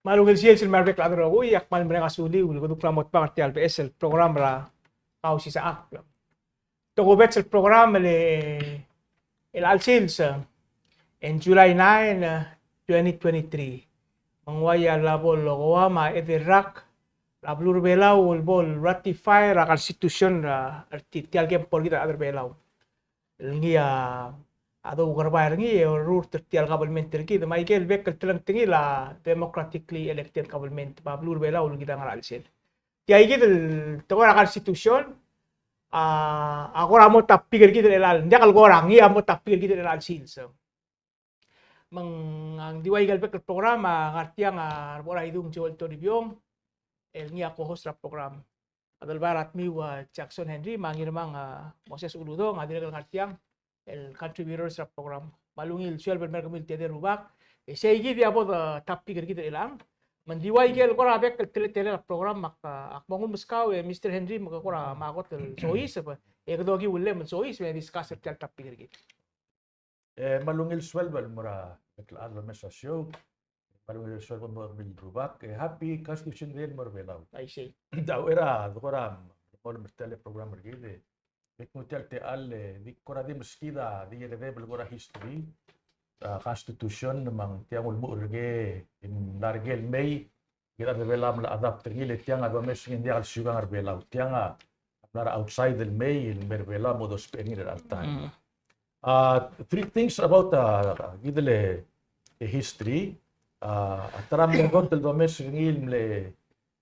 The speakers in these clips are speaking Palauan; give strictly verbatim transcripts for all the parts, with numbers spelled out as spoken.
Me a ungil sils el mo er a rebek el chad el rokui, ak kmal mereng a suliu el kudukl a mo tbang er tia el beches el program er a Kausisechakl. Tokubets el program el, el chelecha el sils, e ng July nine, twenty twenty-three. Me ng uaia lebo el lokoua me a edei el rak er a beluu er a Belau el bo el ratify er a Constitution er a, er ti-, tia el kempo er kid el chad er a Belau. El ngii a, a doukerebai er ngii e orrurt er tia el government er kid, me aike el bek el telengtengil a democratically elected government, me a beluu er a Belau el kid a ngar er a chelsel. Tia kid el tekoi er a Constitution, a, a kora mo topic er kid er chelecha el, ng diak el kora, ngii a mo topic er kid er chelecha el sils. Me ng di ua ikel bek el program a ngar tiang a Rebechor Aidung Joel Toribiong, el ngii a co-host er a program. A Delbai er a Tmiu a Jackson Henry, me a Ngirmang a Moses Uludong, a dirrek el ngar tiang el contributors er a program. Me a ungil sueleb el mer kemiu el tedei el rubak. E sei kid a bo de topic er kid er chelechang. Me ng di ua ikel kora bek el teletelel a program me ak, ak mo nguu el meskau e Mister Henry me ke kora mo kot el soiseb, e kede okiu el me soiseb e discuss er tia el topic er kid. E, me a ungil sueleb el mo er a bek el chad el omes a show. Me a ungil sueleb el mo er kemiu el rubak. E, happy Constitution Day el mo er a Belau. Aisei. Ng di a uchei er a, de kora mo er tia el program er kid e, bek el nguu tia el techall e, di kora di meskid a di kedeb el kora history er a Constitution, me ng tiang ulemuchel er kid, e ng mla er kid el mei, kid a Belau a mla adapt er ngii, le tiang a domes er ngii ng diak el siukang er a Belau. Tiang a mla er a outside el mei, el mer a Belau a mo dousbech er ngii er a chelecha el taem. Mm. A, three things about, a, kid el, e, history. A, a ta er a mle kot el domes er ngii el mle,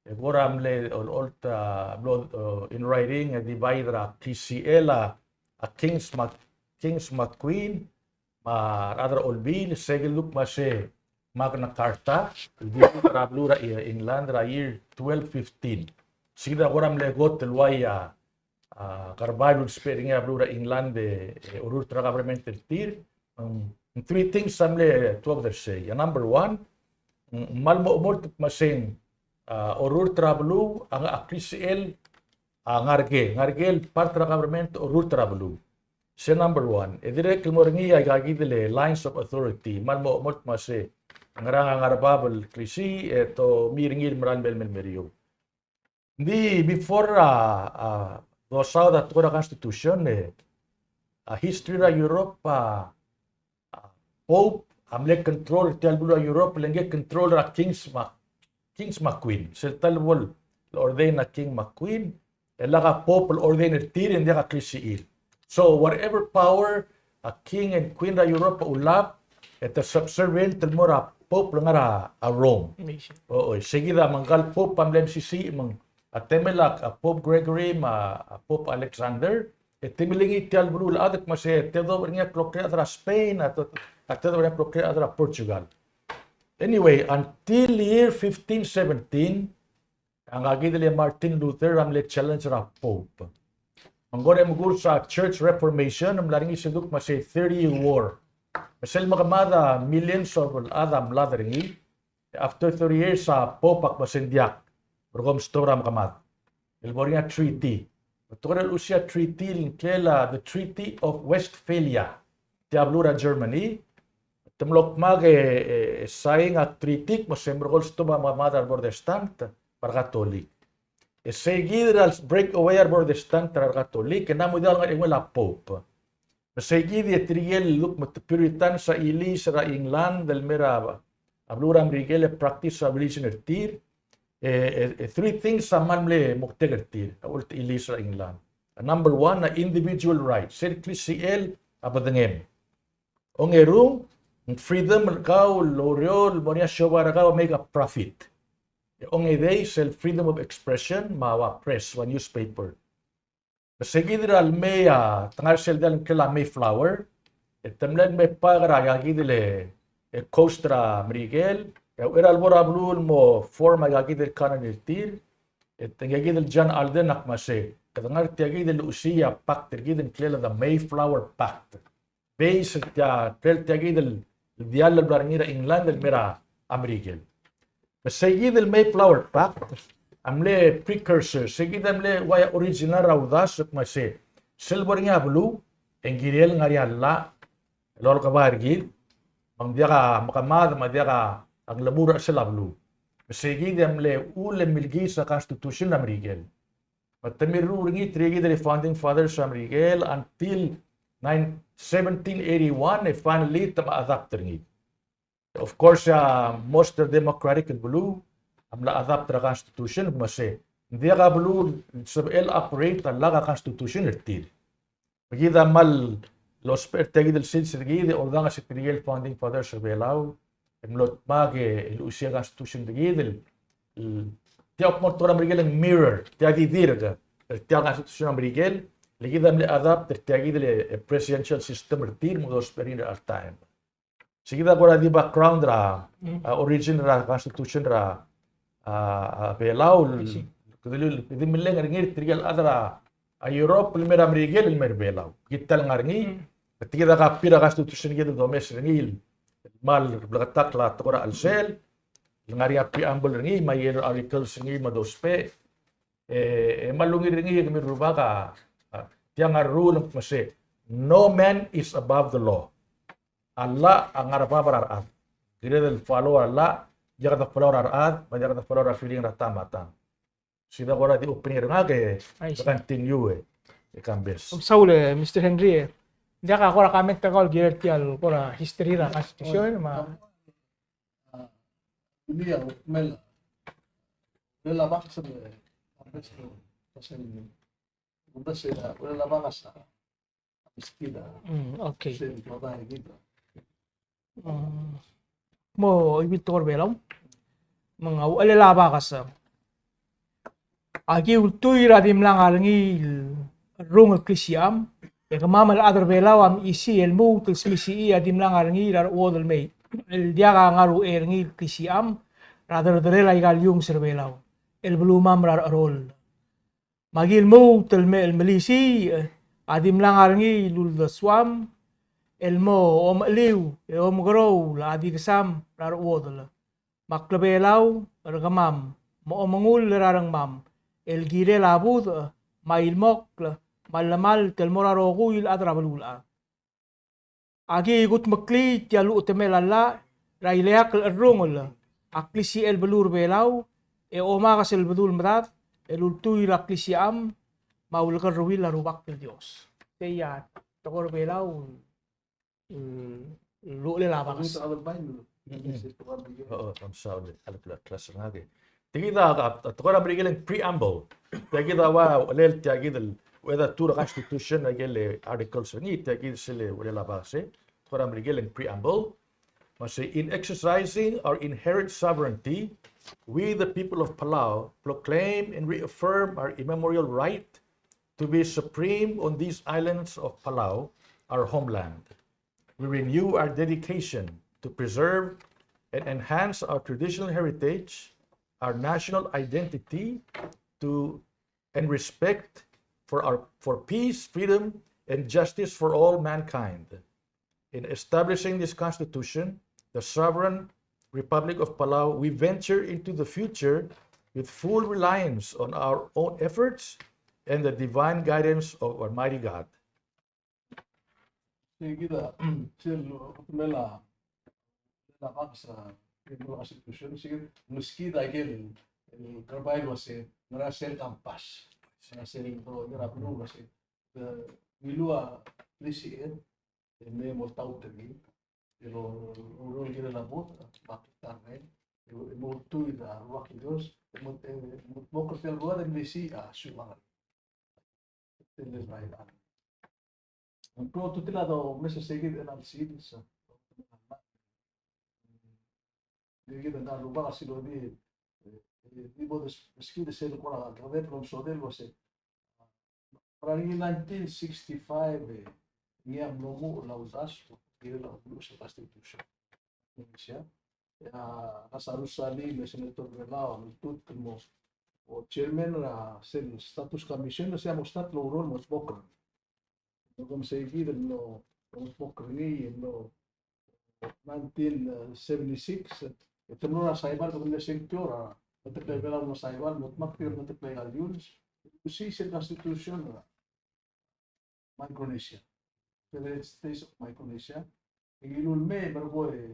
e, kora mle olecholt, a, mlo, e, in writing, e, divide er a K C L, a, a kings me a, kings me a queen, me a rechad er a Olbiil, se kid el kmo se Magna Carta, el di er a beluu er a England er a year twelve fifteen. Se kid a kora mle kot el uai a, a, kerebai el ulsbech er ngii a beluu er a England e, e orrurt er a government er tir, ng, ng three things a mle tuobed er sei. A number one, ng, ng kmal mo omolt el kmo se ng, a, orrurt er a beluu, a, a K C L, a ngar er ngii, ngar er ngii el part er a government, orrurt er a beluu. Se number one, e dirrek el mo er ngii a ika kid el lines of authority, kmal mo omolt el kmo se, ngerang a ngar er a bab el klisiich, e te omi er ngii el mera el mei el mei el mei er eou. Ng di before a, a, dosaod a tekoi er a Constitution, e, a history er a Europe, a, a Pope a mle control er tia el beluu er a Europe, le ngii a control er a kings me a, kings me a queen. Sel ta el bo el ordain a king me a queen, e lak a Pope el ordain er tir e ng diak a klisichir. So whatever power a king and queen er a Europe a ulab, e te subservient el mo er a Pope el ngar er a Rome. Nation. O, o, se kid a me ngka el Pope a mle mesisiich me ng, a temel a, a Pope Gregory me a, a Pope Alexander, e te milengit tia el beluu el chad el kmo se te dobech er ngii a kloklir a chad er a Spain, a te, a te dobech er ngii a kloklir a chad er a Portugal. Anyway, until year fifteen seventeen, a ngka kid el Martin Luther a mle challenge er a Pope. Me ng kora mekurs a Church Reformation, ng mla er ngii sel duk me se Thirty Year War. Me sel mekemad a millions of el chad a mlad er ngii. After thirty years a Pope a kmo se ng diak, me kom stop er a mekemad. El bo er ngii a treaty. Me te kora luchesii a treaty el ngklel a the Treaty of Westphalia. Tia beluu er a Germany. Te mlo kmak e, e, e sign a treaty el kmo se merekong el stop a mekemad er a Protestant me a Catholic. E sei kid er a break away a Protestant er a Catholic, e ng mo diak el ngar er a eungel a Pope. Me sei kid e tirke el duk me te Puritans a chiliis er a England el mei er a, a beluu er a Merikel e practice a religion er tir, e, e, e three things a kmal mle moktek er tir, a ulechiliis er a England. A number one, a individual right, sel klisichel a bedengem. Ongerung, freedom er kau el oureor, el mo er ngii a siobai er kau, make a profit. Ongedei, sel freedom of expression, me a ua press, ua newspaper. Me sei kid er a lemei a, te ngar er sel diak el ngklel a Mayflower, e te mle me paek er a ika kid el, e, coast er a Merikel, e uchei er a lebo er a beluu el mo form a ika kid el colony er tir, e te ngii kid el John Alden a kmo se, kede ngar tia kid el luchesii a pact er kid el ngklel a the Mayflower Pact. Base er tia, tia kid el diall el bla er ngii er a England el mei er a Merikel. Me sei kid el Mayflower Pact a mle precursor, sei kid a mle ua original er a uldasu el kmo se, sel bo er ngii a beluu, e ng kirel ngar er ngii a llach el olekebai er kid, me ng diak a mekemad, me ng diak a nglemur er a chelsel a beluu. Me sei kid a mle uchul e milkiis a Constitution er a Merikel. Me te mirruul er ngii tirke kid el Founding Fathers er a Merikel until nine, seventeen eighty-one e finally te mla adopt er ngii. Of course, a most democratic el beluu a mla adopt er a Constitution, me sei ng diak a beluu el sebechel operate a lak a Constitution er tir. Me kid a kmal lousbech er tia kid el sils er kid e oldanges e tirke el Founding Fathers er Belau e mlo dmak e luchesii a Constitution er kid el, el tia kmo tekoi er a Merikel e ng mirror, tia di dirk er tia el Constitution er a Merikel, le kid a mle adopt er tia kid el, e, presidential system er tir me dousbech er ngii er a time. Sei kid a kora di background er a, a, origin er a Constitution er a, a, a Belau, el, el, el di meleng er ngii er tirke el chad er a, a Europe el mei er a Merikel el mei er a Belau. Kid a le ngar er ngii, e tia kid a copy er a Constitution kid el domes er ngii el kmal bleketakl a tekoi er a chelsel, el ngar er ngii a preamble er ngii, me a ikel articles er ngii me a dousbech, e, e kmal ungil er ngii e kemiu el rubak a, a, tiang a rule el kmo sei, no man is above the law. A llach a ngar er a bab er a rechad. Kired el follow a llach, diak de follow er a rechad, me diak de follow er a feeling er a ta me a tang. Sei kid a kora di opening er ngak e, I see, continue e, e Kambes. Kom saul e, Mister Henry e. Diak a kora comment er kau el kirel tia el kora history er a Constitution, me a, a, ungil a, ungil a, ungil a bak se, ungil a bak se, Mm, okay. Mm, mo ibil tekoi er a Belau. Me ng a uchelel a bakes. Aki ultuil er a dimlak ngar er ngii el rung el klisicham, e kemam el chad er a Belau a mechisii el lmuut el smisichii a dimlak ngar er ngii er a rechuodel el mei el diak a ngar er ngii el klisicham er a derederel aika el iungs er a Belau el belumam er a recheroll. Me aki lmuut el me, el melisiich a dimlak ngar er ngii el uldesuam el mo omecheliu e omekeroul a dikesam er a rechuodel. Me a klebelau er kemam me omengull er a rengmam el kirel a budech me a ilmokl me a llemalt el mo er a rokui el chad er a beluulechad. Aki kudmeklii tia el chutemel a llach er a ileakl el cherrungel a klisichel beluu er a Belau e omakes el bedul medad el ultuil er a klisicham me a ulekerreuil a Rubak el Dios. Sei a tekoi er a Belau, mm, el uchelel a bakes. Tia kid a, a, a tekoi er a Merikel e ng preamble. Tia kid a ua uchelel tia kid el, uchei a two er a Constitution, a ikel articles er ngii, tia kid sel uchelel a bakes. Tekoi er a Merikel e ng preamble. Me sei, in exercising our inherent sovereignty, we, the people of Palau, proclaim and reaffirm our immemorial right to be supreme on these islands of Palau, our homeland. We renew our dedication to preserve and enhance our traditional heritage, our national identity, to, and respect for our, for peace, freedom, and justice for all mankind. In establishing this Constitution, the sovereign Republic of Palau, we venture into the future with full reliance on our own efforts and the divine guidance of Almighty God. Sei kid a, sel, uchelel a, uchelel a bakes er a Constitution, sei kid, meskid a ikel, el kerebai el uase, ngera sel campus, ngera sel, ngera beluu el uase, e, milua klisichel, e me moltaut er ngii, el, el, el kirel a budech, me a kltarngel, e, e mo ultuil er a Rubak el Dios, e mo, e, mo, mo kuk el rua de melisiich a siukang. Ng klou a ultutelel a domes er sei kid el sils. Ng kid a rubak a sel di, e, di bo de meskid sel kora kede omesodel el uase, er a ngii nineteen sixty-five e ngii a mlo muchel a uldasu, kirel a uldasu er a Constitution. Sia, e a Lazarus Salii me a Senator Belau a mle tutk el mo, mo chairman er a sel Status Commission, e sei a mo start el oureor el mo tmokl. Kom sei kid el mlo, mlo tmokl er ngii, el mlo nineteen seventy-six, e te mlo er a Saipan, te mlo sengkio er a, ngeteklel Belau el mlo Saipan, mlo dmak tirke el ngeteklel a Union, e kusii sel Constitution er a Micronesia, Federated States of Micronesia, e ngiluu el mei, me a bo e,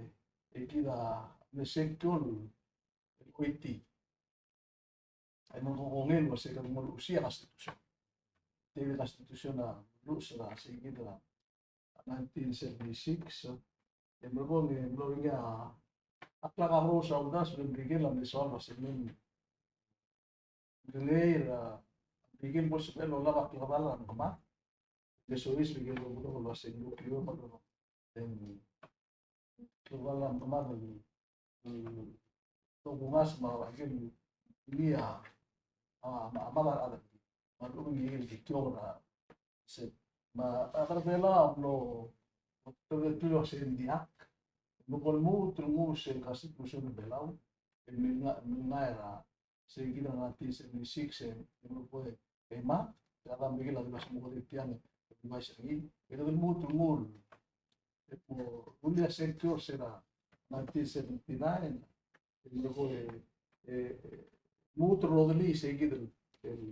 e kid a mle sengkio el oiti. E ng kuk ongil el uase kede mo luchesii a Constitution. Tia el Constitution a luches er a sei kid er a nineteen seventy-six, e merekong e mlo er ngii a klekakerous a uldasu el Merikel a mle soal el uase ng Ng ngar er a Merikel bo lsebechel el olab a klekedall er a mekemad. E soiseb e ng kirel el uase ng klou me a klekedall er a mekemad el, el dokungas me a ikel ngii a, a, a mad a rechad. Me a lechub e ng ikel kikiong er a se. Me a rechad er a Belau a mlo, te, te, te, se ng diak. Me bo lmuut el nguu sel Constitution er a Belau el mle ngar, mle ngar er a sei kid er a nineteen seventy-six, e, e mlo ko e, e mad, e a Merikel a diak el mo ko er tiang, e, e mle ngar er ngii, e kede lmuut el nguu, e, mo rullii a sengkio er sel nineteen seventy-nine, e mlo ko e, e, e, lmuut el rodelii sei kid el, el,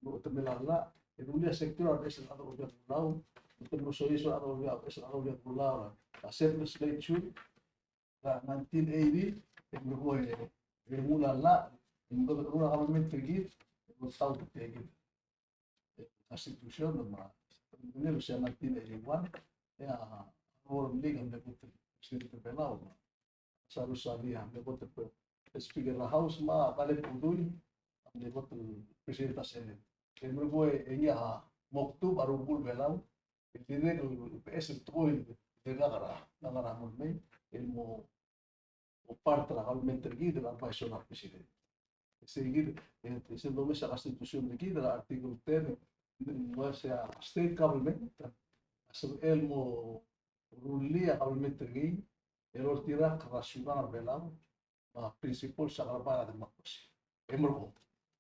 mo te mla llach, e rullii a sengkio er a beches el chad er a Olbiil er a Kelulau, e te mlo soiseb er a chad er a Olbiil, beches el chad er a Olbiil er a Kelulau, a sel legislature, er a nineteen eighty, e mlo ko e, e mla llach, e mlo ko er a government er kid, e mlo tau er tia kid. E, Constitution, me a, mle ko er sel nineteen eighty-one, e a, a Abraham Lincoln a mle kot el president er a Belau, me a Cyrus Salii a mle kot el speaker er a House, me a Caleb Udui a mle kot el president er a Senate. E mlo ko e, e ngii a mo kdub a rubekul Belau, el dirrek el beches el tekoi el dirkak er a, ngar er a mo mei, el mo, mo part er a government er kid el advisor er a president. Sei kid, e, sel domes a Constitution er kid er a Article ten, el uase a state government a sebechel el mo rullii a government er ngii el oltirakl er a siukang er a Belau, me a principles er a kebesengil a democracy. E merekong.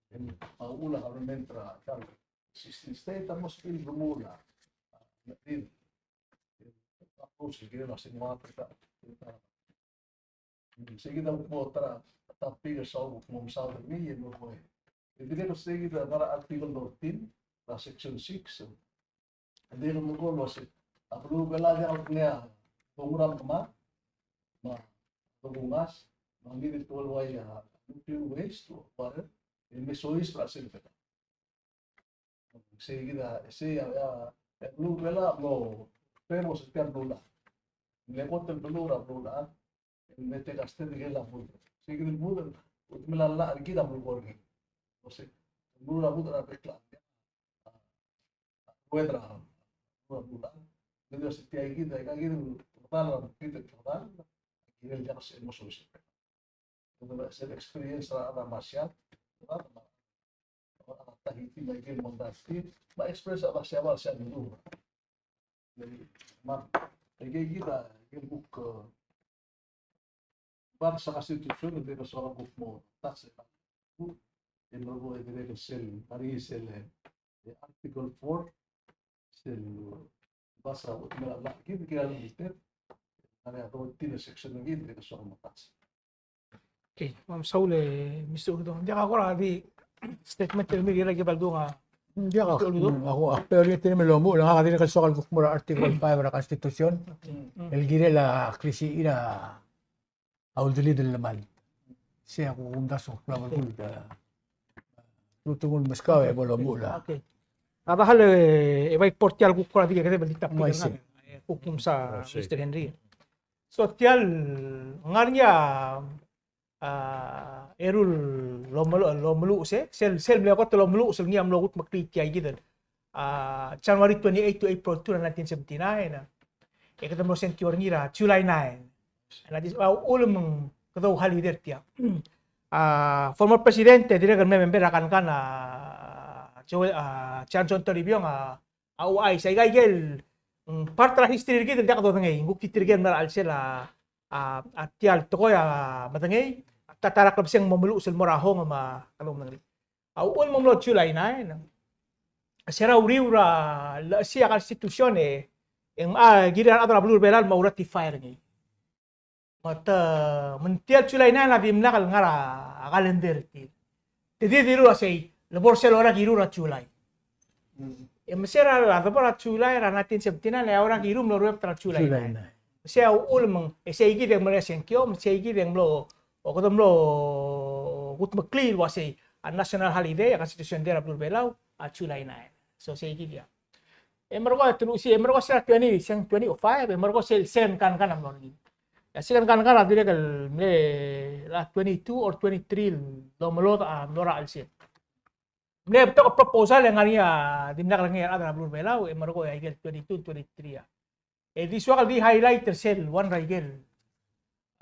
E me a uchul a government er a, er a sixteen state a mo sebechir el remuul a, a, a, a, sei kid a mo ta er a topic er a soal kuk mo mesaod er ngii, e merekong. E dirrek el sei kid a ngar er a Article thirteen, er a Section six, e dirrek el merekong el uase a beluu er a Belau a diak el ngii a dongu er a mekemad, me a dongu ngas, me a ngii di el tekoi el uai a nuclear waste or whatever, el me soiseb er a chelsel Belau. Sei kid a, sei a, a, a beluu er a Belau a mlo, famous er tia el beluulechad. Ng mle kot el beluu er a beluulechad, el me take a stand er a ikel budech. Sei kid el budech, ultemel a llach er kid a mlo ko er ngii. Uase, beluu er a budech er a bek el, a, a, rued er a, a, beluu er a beluulechad. Ng di uase tia kid, aika kid el klekedall, a kid el klekedall, a kirel diak el sebechel el mo soiseb. Sel experience er a rechad er a Marshall, a rechad er a Tahiti, me a ikel mondai er tir, me a experience er a rechad er a Siabal, Siabal. Me aike kid a, ikel kuk, e, part er a Constitution, el dirrek el soal kuk mo touch er a, e, el mo, e, dirrek el sel, ngar er ngii sel, e, Article four, sel, basa, me a, me a, kid, kid a limited, ngar er ngii a thirteen section er kid, el dirrek el soal mo touch. Okay, me mesaul e Mister Uludong. Ng diak a kora di statement er ngii er a kebaldung a. Ng diak a, Uludong? Mm, a ko, a, pero ngii tia el me lomuchel, ngak a dirrek el soak el kuk mo er a Article five er a Constitution. Mm. El kirel a klisichir a uldelid el llemalt. Sei a kuk omdasu el kuk bla bo kuk, a, lmuut el meskau e bo lomuchel. Okay. A dahal e, e bai kbo er tia el kuk kora di kedeb el di topic er ngak. Kuk msa, Mister Henry. So tia el ngar er ngii a, a, eru el lomelu-, lomeluches, sel, sel mle kot el lomeluches el ngii a mlo kutmeklii tia kid el, a, January twenty-eight to April two er a nineteen seventy-nine. E kede mlo sengkio er ngii er a July nine. A uchul me ng kede ouholiday er tia. A, former president, e dirrek el mle member er a kankan a, Joe, a, Johnson Toribiong, a, a ouchais, aika ikel, mm, part er a history er kid el diak dodengei, ng kuk di tirke el mla er a chelsel a, a, a tia el tekoi a medengei, a ta er a klebesei e ng mo meluches el mo er a hong me a kede medengei. A uchul me ng mlo July nine, se er a uriul er a lechesii a Constitution e, e ng, a, kirel a rechad er a beluu er a Belau el mo ratify er ngii. Me te, me ng tia el July nine a dimlak el ngar er a calendar er tir. Te di dilu el uasei, le bo er sel ua kirel a July. Mm. E me se er a, a debo er a July er a nineteen seventy-nine, e a ua kirel a mlo ruebet er a July nine. Me sei a uchul me ng, e sei kid e ng mlo sengkio, me sei kid e ng mlo O kede mlo kudmeklii el uasei a national holiday, a Constitution Day er a beluu er a Belau, a July nine. So sei kid a. E merekong e te luchesii, e merekong sel twenty, sel twenty oh five, e merekong sel second kankan a mlo er ngii. E a second kankan a dirrek el mle er a twenty-two or twenty-three el domelodech a mlo er a chelsel. Mle betok a proposal e ng ngar er ngii a dimlak er ngii a rechad er a beluu er a Belau, e merekong e aike el twenty-two, twenty-three a. E di soak el di highlight er sel one er aike el,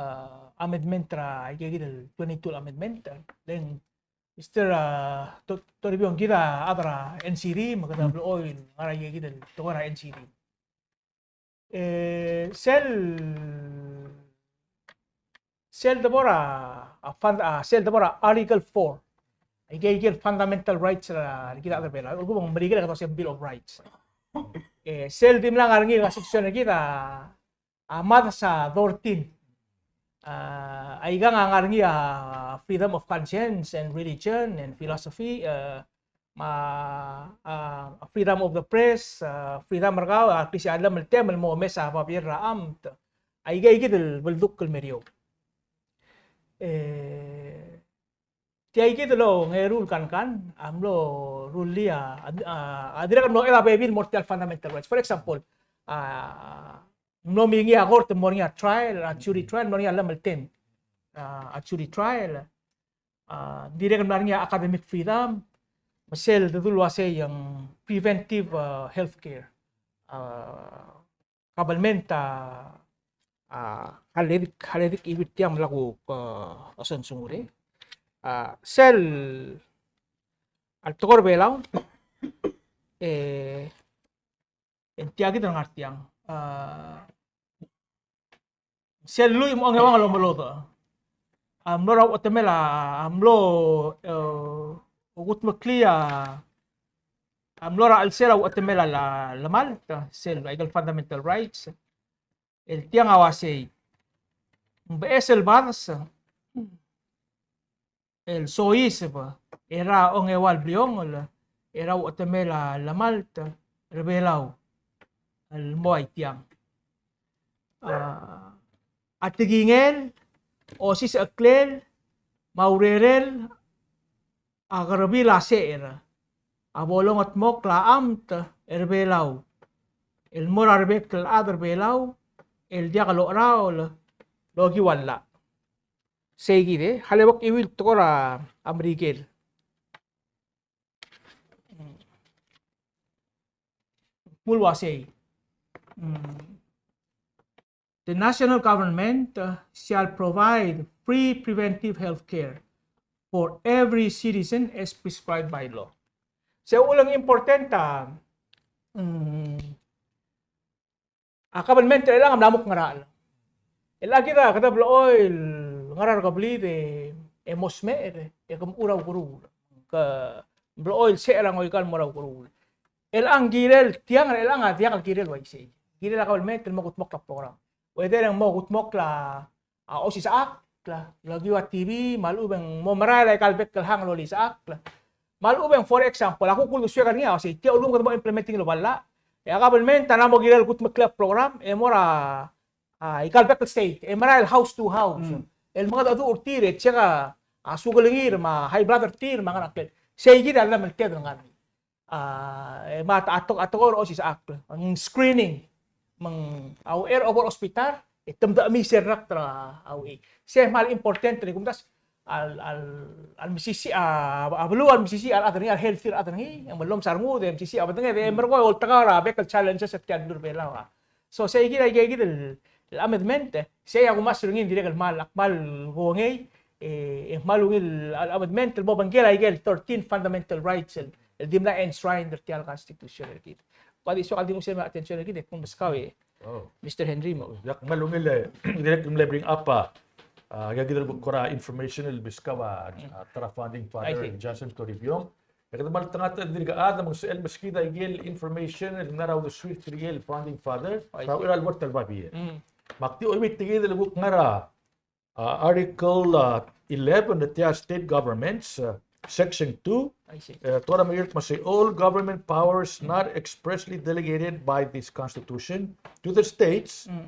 a, amendment er a, aike kid el twenty-two el amendment, e le ng Mister, a, To-, Toribiong, kid a chad er a NCD, me kede blechoel ngar er aike kid el tekoi er a NCD. E, sel, sel debo er a, a, fund-, a, sel debo er a Article four. Aike, aike el fundamental rights er a, er kid a rechad er a Belau. Kuk bo mle Merikel e kede ua se Bill of Rights. E, sel dimlak ngar er ngii el Constitution er kid a, a mades a thirteen. A, aikang a ngar er ngii a freedom of conscience and religion and philosophy, e, me a, a, freedom of the press, a, freedom er kau, a, klisichel a llemeltem el mo omes a babier er a amt. Aike, aike kid el beldukl el meriou. E, tia kid el ongeru el kankan a mlo rullii a, a, a dirrek el mlo er a bebil el mo er tia el fundamental rights. For example, a, mlo mei ngii a court el mo er ngii a trial, a jury trial, mlo er ngii a llemeltem. A, a jury trial. A, dirrek el mla er ngii a academic freedom, me sel dedu el uasei ng preventive, a, healthcare. A, kabelment a, a, a ledik, a ledik ibil tiang me a kuk, a, osengsuur. A, sel, a, tekoi er a Belau, e, e ng tia kid el ngar tiang. A, sel lluich me a ongeuang el omelodech a mlo er a uchetemel a, a mlo, e, kudmeklii a, a mlo er a chelsel a uchetemel a, a, lemalt, sel, aike el fundamental rights. El tiang a uasei, ng beches el bades el soiseb er a ongeua el bliongel er a uchetemel a lemalt er a Belau el mo er tiang. A, a tekingel, osisecheklel, me a urerel a kerebil a secher a bo longetmokl a amt er a Belau el mo er a rebek el chad er a Belau el diak locheraol el okiu a llach. Sei kid e, a lebo kuiuii el tekoi er a Merikel. Kmo uasei. Mm. The national government, uh, shall provide free preventive health care for every citizen as prescribed by law. Se uchul e ng important a, mm, a kabelment er chelechang a mla mo kngerachel. Chelechang kid a kede blechoel ngar er a rekeblid e mo smecher e ke mechur a ukeruul. Ke blechoel secher a ngoikal el mo er a ukeruul. Chelechang kirel tiang, chelechang a diak el kirel uaisei. Kirel a kabelment el mo kudmokl a program. Whether e ng mo kudmokl a a osisechakl el okiu a TB, me a lechub e ng mo merael aika el bek el hang el olisechakl. Me a lechub e ng, for example, a kuk uldesuek er ngii a uasei, tia ulekum kede mo implement er ngii el oba llach, e a kabelment a mla mo kirel el kudmeklii a program e mo er a, a, aika el bek el state e merael house to house. Mm. El mengedecheduch er tir e check a, a sukelengir me a high blood er tir me a ngerang. Sei kid a llemelted el ngar er ngii. A, e me a, a tok, a tekoi er a osisechakl, ng screening, me ng a uchei er a obo er a hospital e te mdechemii sel rakt er a uchei. Sei a kmal important er a kumdasu, a, a, a mesisiich a, a beluu a mesisiich a rechad er ngii, a healthy a rechad er ngii, e me llomes a rengud e mesisiich a bedenged, e merekong e oltekau er a bek el challenges er tia el beluu er a Belau a. So sei kid a, aike kid el, el amendment, e sei a kumes er ngii e ng dirrek el kmal, kmal kongei, e, e kmal ungil el amendment el bo obengkel aike el thirteen fundamental rights el, el di mla enshrined er tia el Constitution er kid. Kuk di soak el di nguu sel attention er kid e kuk meskau e. Oh. Mister Henry mo. Ng kmal ungil e, dirrek el mle bring up a, a, aike kid el kuk kora information el meskau a, a, ta er a founding father, Johnson Toribiong. E kede kmal tengat el dirk chad me ng sebechel meskid a ikel information el ngar er a uldesuir tirke el founding father, er a uchei er a lebo er tia el babier. Mm. Me ak di oitii kid el kuk ngar er a, uh, Article, uh, eleven, the tia state governments, uh, section two, e, tekoi er a Merikel a kmo sei, all government powers not expressly delegated by this Constitution to the states, mm,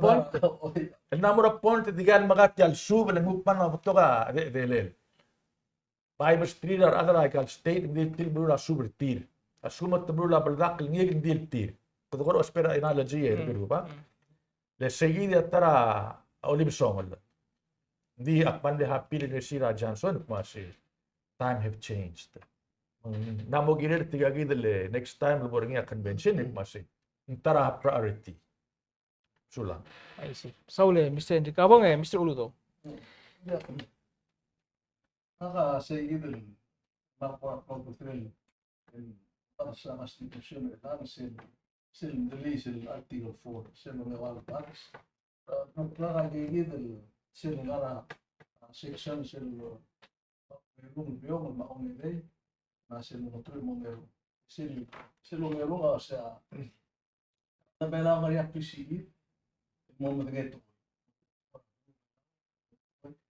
point. El number of point, e di kmal mekat tia el sub, le ng kmal betok a de, delel. Bai mesterir a rechad er aika el state, ng di tir meruul a sub er tir. A lsekum te meruul a beldakl, ngii a di el tir. Kede kora ousbech er a analogy e, mm, kede ba. Mm. Le sei kid a ta er a Olibesongel. Ng di ak kmal di happy el ngeso er a Johnson, me sei. Time have changed. Ng mo kirel tirka kid el next time el bo er ngii a convention, me sei. Ng ta er a priority. Sulang. I see. Saul e Mister Henry. Kabong e Mister Uludong. Ngak a sei kid el, ngak a kuk ultuil el, el, ta er a Constitution er a sel, sel delil sel Article four, sel ongeua el bars. E, ngak a sei kid el, sel ngar er a, a, section sel, a, ongerung el beong me a ongerei, me a sel ongeteruich me a ongerung. Sel, sel ongerung a sei a, a Belau a ngar er ngii a klisichir, el mo medengei a tekoi.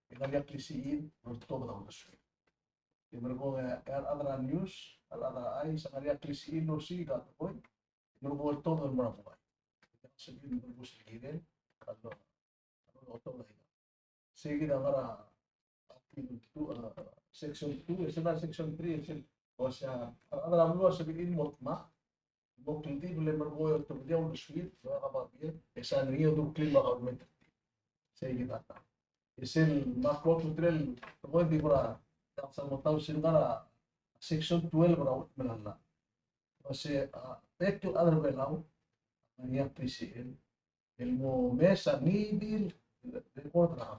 E ngar er ngii a klisichir el oltobed a uldesuir. E merekong e a rechad er a news, a rechad er a chais, a ngar er ngii a klisichir el osiik a tekoi. E merekong e oltobed el mo er a buai. E a sebechir el merekong e kirel, a lo, a lo, oltobed a Sei kid a ngar er a Article two, a, section two, e sel ngar er a section three, e sel, uasei a, a rechad er a beluu a sebechir el mo dmak, mo kldibel e merekong e oltobedii a uldesuir, me a babier, e se er ngii a odureklii me a government. Sei kid a ta. E sel mle klou a ultutelel, tekoi di kora, e a sel mo tau sel ngar er a section twelve er a uchemelallach. Uasei, a, bek el chad er a Belau, a ngar er ngii a klisichel, el mo mesa ngii di el record er a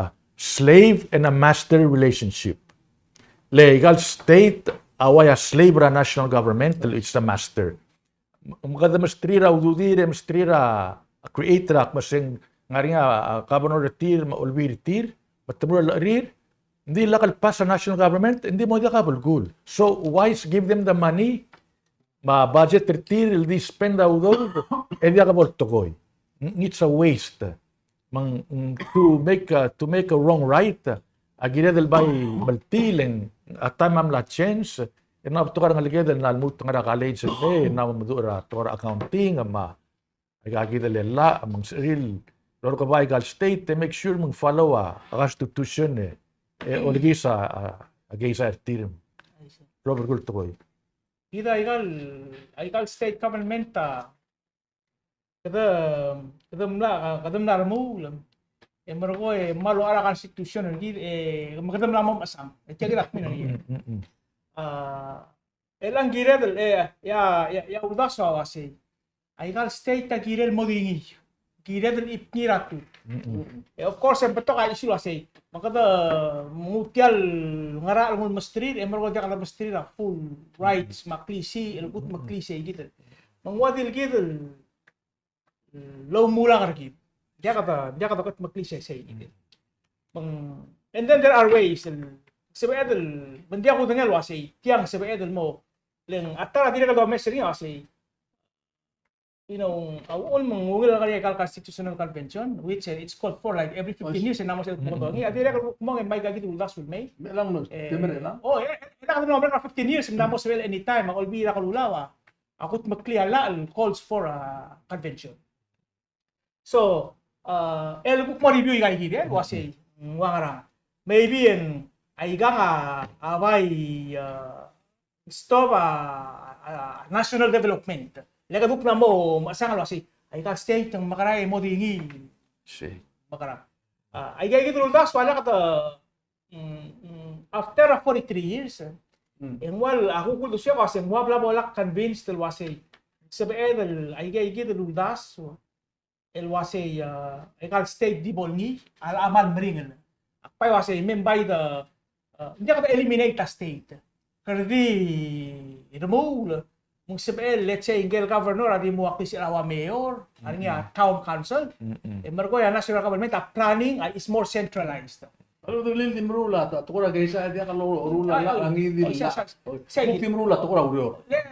a slave and a master relationship. Le aika el state a ua a slave er a national government, it's a master. Me kede mesterir a ududir, e mesterir a create er a, me se ng ngar er ngii a governor er tir, me a olbiil er tir, me te meruul a llechir, ng di lak el pass a national government, ng di mo diak a belkul. So why give them the money, me a budget er tir el di spend a udoud, e diak bo el tekoi. Ng, it's a waste. Me ng, mm, to make, uh, to make a wrong right, uh, a kired el bai meltii e ng a taem a mla change, e ng betok a rengeleked el mla lmuut el ngar er a college el mei, e ng meduch er a tekoi er a accounting, me a, aika kid el llach, me ng sebechir el orreked aika el state, e make sure me ng follow a, a constitution, e, e olekiis a, a, a keizai er tir. Robert Kultekoi. Kid a aika el, aika el state government a, kede, kede mla, kede mla remuul, e merekong e mla loia a constitution er kid, e me kede mla mo mechesang. E tia kid a kmin er ngii. Mm, mm, mm. A, e le ng kired el, e, ia, ia, ia uldasu a uasei, aika el state a kirel mo di ngii. Kired el chip ngii er a tut. Mm-mm. E, of course, e ng betok a issue el uasei, me kede nguu tia el ngerachel el nguu el mesterir, e merekong e diak lemesterir a full rights, me a klisiich, el kutmeklii sei kid. Me ng ua di el kid el, el oumulak er kid. Diak de, diak de kutmeklii sei, sei kid. Me ng, and then there are ways, el, sebeched el, me ng diak kudengei el uasei, tiang sebeched el mo, le ng a ta er a dirrek el domes er ngii a uasei, you know, a uchul me ng ungil el ngar er ngii a constitutional convention, which, uh, it's called for, like, every fifteen years, e ng mo sebeched el kmo ng, a dirrek el kmo ng, e me aika kid el uldasu el mei. Me lang no, e, te mera lang. Oh, e, e, e, e, fifteen years, e ng mo sebechel anytime, a Olbiil er a Kelulau a, a kutmeklii a llach el calls for a convention. So, uh, el kuk mo review aika kid, e, el uasei. Ng ua ngerang. Maybe e ng aikang a, a bai, a, stop a, a, national development. Le kede kuk mla mo mechesang el uasei, aika el state ng mekerang e mo di ngii. Sei. Mekerang. A, aika kid el uldasu a lak de, mm, mm, after a forty-three years, mm, e ng ua, a kuk uldesuek a uasei, ng ua bla bo lak convinced el uasei, sebeched el, aika kid el uldasu el uasei, a, aika el state di bo el ngii, a, a kmal meringel. Ak bai uasei, me ng bai de, a, ng diak de eliminate a state. Kede di remuul, me ng sebechel, let's say, ngike el governor a di mo uaisei a ua mayor, a ngii a town council. E merekong e a national government a planning, a, is more centralized. A ldu el di meruul a, ta, tekoi er a keizai a diak el meruul a llach, a ngii di el llach. Sei, sei. Kuk di meruul a tekoi er a ureor. Le,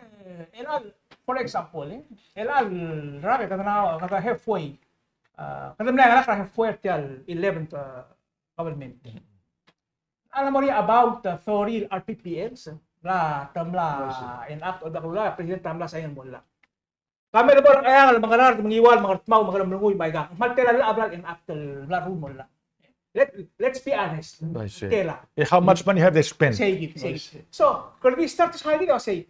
el, el, for example, e, el, el, rak e kede na, kede halfway. A, kede mla ngar er a halfway er tia el eleventh, a, government. A le mo er ngii about, a, thirty R P P Ms, la, te mla enact, el dak el president a mla sign el mo llach. Ka mei el bo er a Ngcheangel me a Ngaraard me a Ngiwal me a Ngardmau me a Ngeremlengui me aika. Ng kmal tela el llach a bla el enact el bla el ruul el mo llach. Let, let's be honest. I see. Tela. Eh, how much money have they spent? Sei kid, sei kid. So, kede di start er sel kid a sei.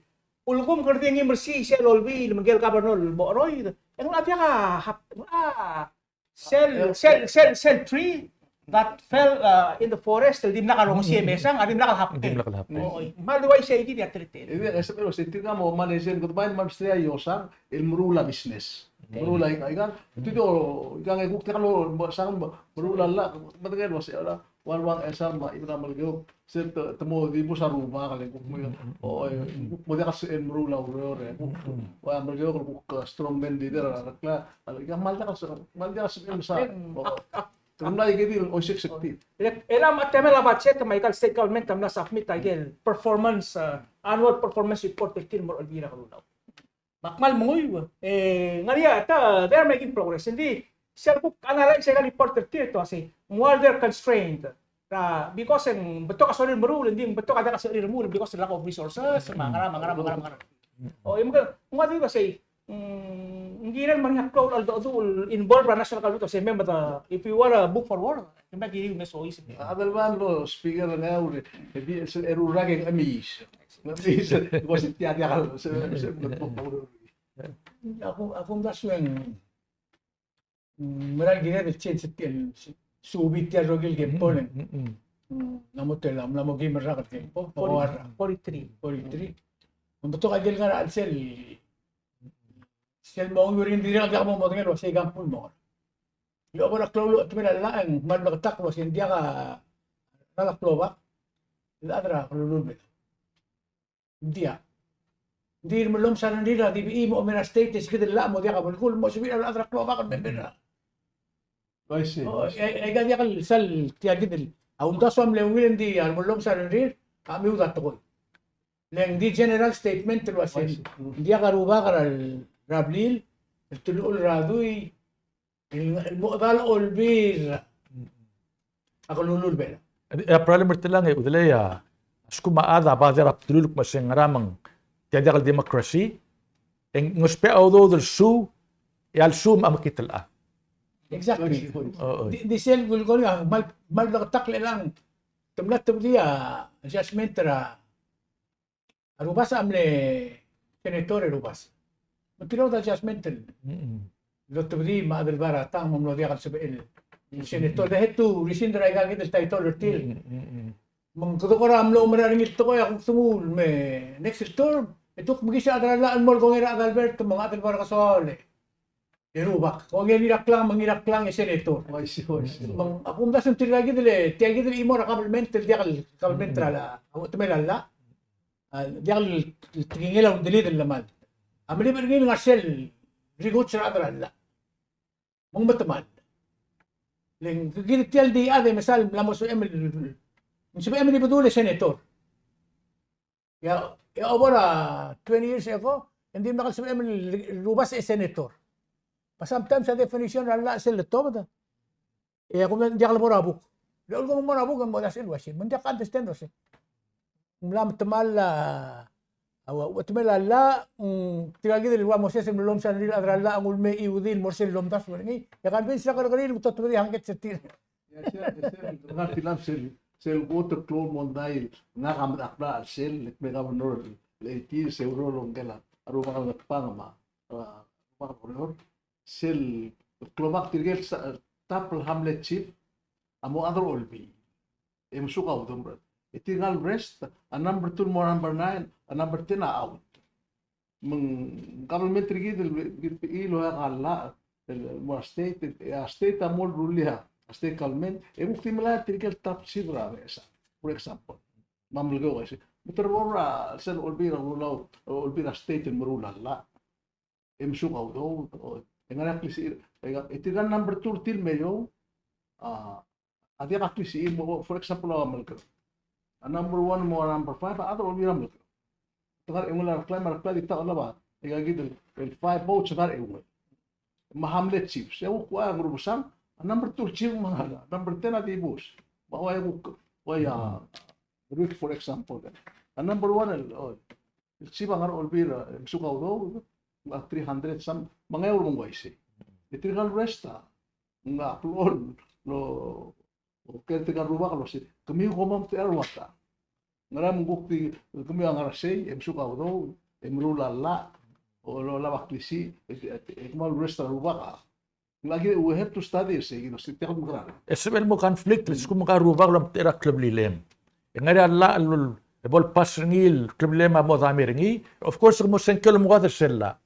Ulekum kede di ngii mersii sel olbiil me ngike el governor el mo cheroid. E ng locha diak a hap, a, sel, sel, sel, sel tree that fell, uh, in the forest, el dimlak a rongesii e mesang, a dimlak el hapei. Dimlak el hapei. Oi, me a ldu uaisei kid a teletelel. E di, e sebechel el uasei tirka mo manage, kede bai mesterir a iosang el meruul a business. Meruul a ika, ika, te di, ika e kuk diak el mo sang, meruul a llach, me te ngar er a uasei, a ua, ua, e sang me a Ibedam el keok, se te, te mo dibus a rubak, le kuk mo, o, e, kuk mo diak el sebechel el meruul a ureor, e, kuk, ua, me a keok, kuk, e, strong man leader, a, a, a, a, kmal diak el se-, kmal diak el sebechel el mesa, o, te mla ike di el oisek sekti. E, el a, me a temel a budget, me aika el state government a mla submit aike el performance, e, annual performance report er tir el mo er a Olbiil er a Kelulau. Me ak kmal menguiu, e, ng ngar er ngii a, ta, they are making progress. Ng di, sel kuk analyze er aika el report er tir e te uasei, ng ua they're constrained. Ra, because ng betok a sorir el meruul, ng di ng betok a diak a sorir el meruul, because lack of resources, me a ngerang, me a ngerang, me a ngerang, me a ngerang. O, e me ke, ng ua di uasei, mm, ng kirel me ng klou el cheldecheduch el involve er a national government, uasei, me me de, if you wanna move forward, come back here, me soiseb. A Adelbai el speaker er ngii a ure, e di, se, eru rak e ng emiis. Ng emiis, e, uasei tia diak el, se, se, se, Ak, ak omdasu e ng, mm, mera el kired el change er tia el, se, suub tia el rokui el kempo e ng, mm, ng mla mo tela, mla mo kim el rak el kempo, forty, forty-three. Forty-three. Me ng betok a ikel ngar er a chelsel, sel mo ngar er ngii, ng dirrek el diak mo modengei el uasei kang kul mo ngar. Ia, bo er a klou el, te mera el llach e ng kmal bleketakl el uasei ng diak a, a klobak el chad er a kelulul el Belau. Ng diak. Ng di remellomes a rengrir a D B E mo mei er a state e se kid el llach mo diak a belkul, mo sebechir a rechad er a klobak el mei er a. I see. O, e, e, aika diak el sal tia kid el. A umdasu a mle ungil, ng di a remellomes a rengrir a chemiud a tekoi. Le ng di general statement el uasei, I see, mm, ng diak a rubak er a, er a blil, el teluchul er a dui, el, el mo chedal a olbiil er a kelulul el Belau. E a problem er tiang e, udelei a, a lsekum a chad a bother a bdelul el kmo se ngera me ng tia diak el democracy, e ng ousbech a udoud el sue, e a lsekum a mekngit el chad. Exactly. O, o. Di, di sel kulekoi a kmal, kmal bleketakl el chelechang te mla tebedii a adjustment er a A Rubasech a mle senator e Rubasech. Me tirka a adjustment el, mm-mm, lotebedii me a Adelbai er a tang me ng mlo diak el sebechel el senator. They had to rescind er aika kid el title er tir. Mm-mm, mm-mm. Me ng kede kora mlo oumera er ngii el tekoi a kuk denguu el me next term, e te kuk mekiis a chad er a llach el mo lekongei er a Adalbert me ng Adelbai er a Kesoaol e e rubak. Kongei er ngii er a klang, me ngii er a klang e senator. Uaisei, uaisei. Me ng, a kumdasu e ng tirka kid el, tia kid el chimo er a kabelment el diak el kabelment er a, a uchetemel a llach. A, diak el tekingel a uldelid el lemalt. A melibech er ngii el ngar sel rikuts er a chad er a llach. Me ng metemall. Le ng kid tia el di chad e mesang el mla mo sebechem el, ng sebechem el Ibedul e senator. E a, e a over a twenty years ago, e ng dimlak el sebechem el Rubasech e senator. But sometimes a definition er a llach sel letobed. E a kumdasu e ng diak lebo er a buk. Le ulekum mo er a buk e ng mo dmu el uaisei. Me ng diak a understand el uaisei. Ng mla metemall a, a ua, uchetemel a llach, mm, tirka kid el ua Moses el mlo msa er ngii el chad er a llach a nguu el mei e chiudii el mo er sel lomdasu er ngii. E convince er a kerrekeriil me te otebedii a hangkets er tir. Sel, sel, ngar tiang sel, sel kot el klou el mondai, ngak a medechel a sel, le me governor, le tir se ureor el ngike el rubak el Ngatpang me a, a, rubak el Oreor, sel klobak tirke el sa-, top el hamlet chief, a mo chad er a Olbiil. E mesuk a udoud. E tirka el rest, a number two el mo er a number nine, a number ten a out. Me ng government er kid el, el, el, el, el, el mo er a state, el, a state a mo rullii a state government, e kuk di melai tirke el top chief er a mesa, for example. Me a Melekeok a uaisei. Me te ruul er a sel Olbiil er a Kelulau, Olbiil er a state el meruul a llach. E mesuk a udoud, o, e ngar er ngii a klisichir, e, e tirka el number two er tir el me eou, a, a diak a klisichir, mo, for example, a Melekeok. A number one mo a number five, a chad er a Olbiil er a Melekeok. Te ngar er a eungel a Reklai, me a Reklai di ta olab a, e kid el, el five votes ngar er a eungel. Me a hamlet chiefs, e kuk ua Ngerubesang, a number two chief me a number ten a Dibus. Me a ua e kuk, ua a, Ruik, for example. A number one el, o, el chief a ngar er a Olbiil, e mesuk a udoud, a three hundred some, me ng eou el mo uaisei. E tirka el rest a, ng a klou el, lo, oker tirka el rubak el uasei, kemiu kom mo mtechir a rubak. Ngera me ng kuk di, kemiu a ngar er sei, e mesuk a udoud, e meruul a llach, o lo, olab a klisiich, e, e, e kmal rest a rubak a. Ng kid, we have to study er sei, you know, se tia kuk mekerang. E sebechel el mo conflict, le lsekum ngka el rubak el omtechir a kleblilem. E ngar er ngii a llach el, el bo lepass er ngii el kleblilem a mo dami er ngii. Of course, ke mo sengkio el mo uaisei er sel llach.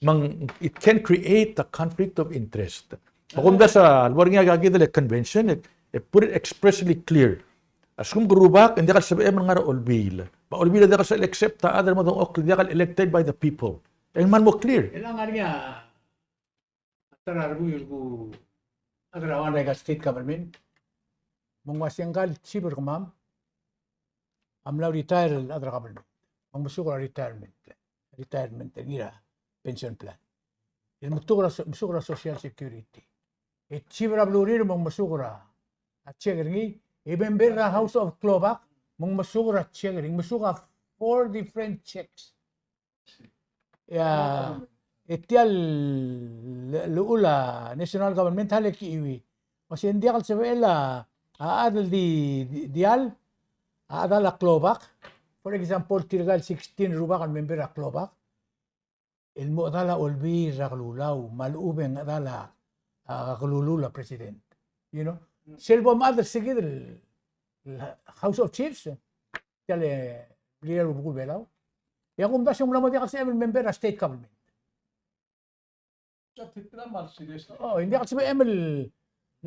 Me ng, it can create a conflict of interest. Me kumdasu a lebo er ngii a kid el convention, e, e put it expressly clear. A lsekum ke rubak, e ng diak el sebechem el ngar er a Olbiil. Me a Olbiil a diak el sebechel el accept a chad el mo dengchokl el diak el elected by the people. E ng kmal mo clear. E le ngar er ngii a ta er a rubak el ku, a ta er a one er a state government. Me ng uaisei ngka el chief er kemam a mla retire el chad er a government. Me ng mesuk er a retirement plan. Retirement er ngii er a pension plan. E mesuk er a so-, mesuk er a Social Security. E chief er a belurir me ng mesuk er a check er ngii. E member er a House of Klobak me ng mesuk er a check er ngii. Mesuk a four different checks. Ia, e tia el, el llechul a national government a lekiuii. Me se ng diak el sebechel a, a chad el di, di, diall, a chad er a klobak. For example, tirka el sixteen rubak el member er a klobak. El mo chedal a Olbiil er a Kelulau, me a lechub e ng chedal a, a, kelulul a president. You know? Sel bo mchad er se kid el, el House of Chiefs, tia el blil a rubekul Belau. E a kumdasu e ng mla mo diak el sebechem el member er a state government. O, ng diak el sebechem el,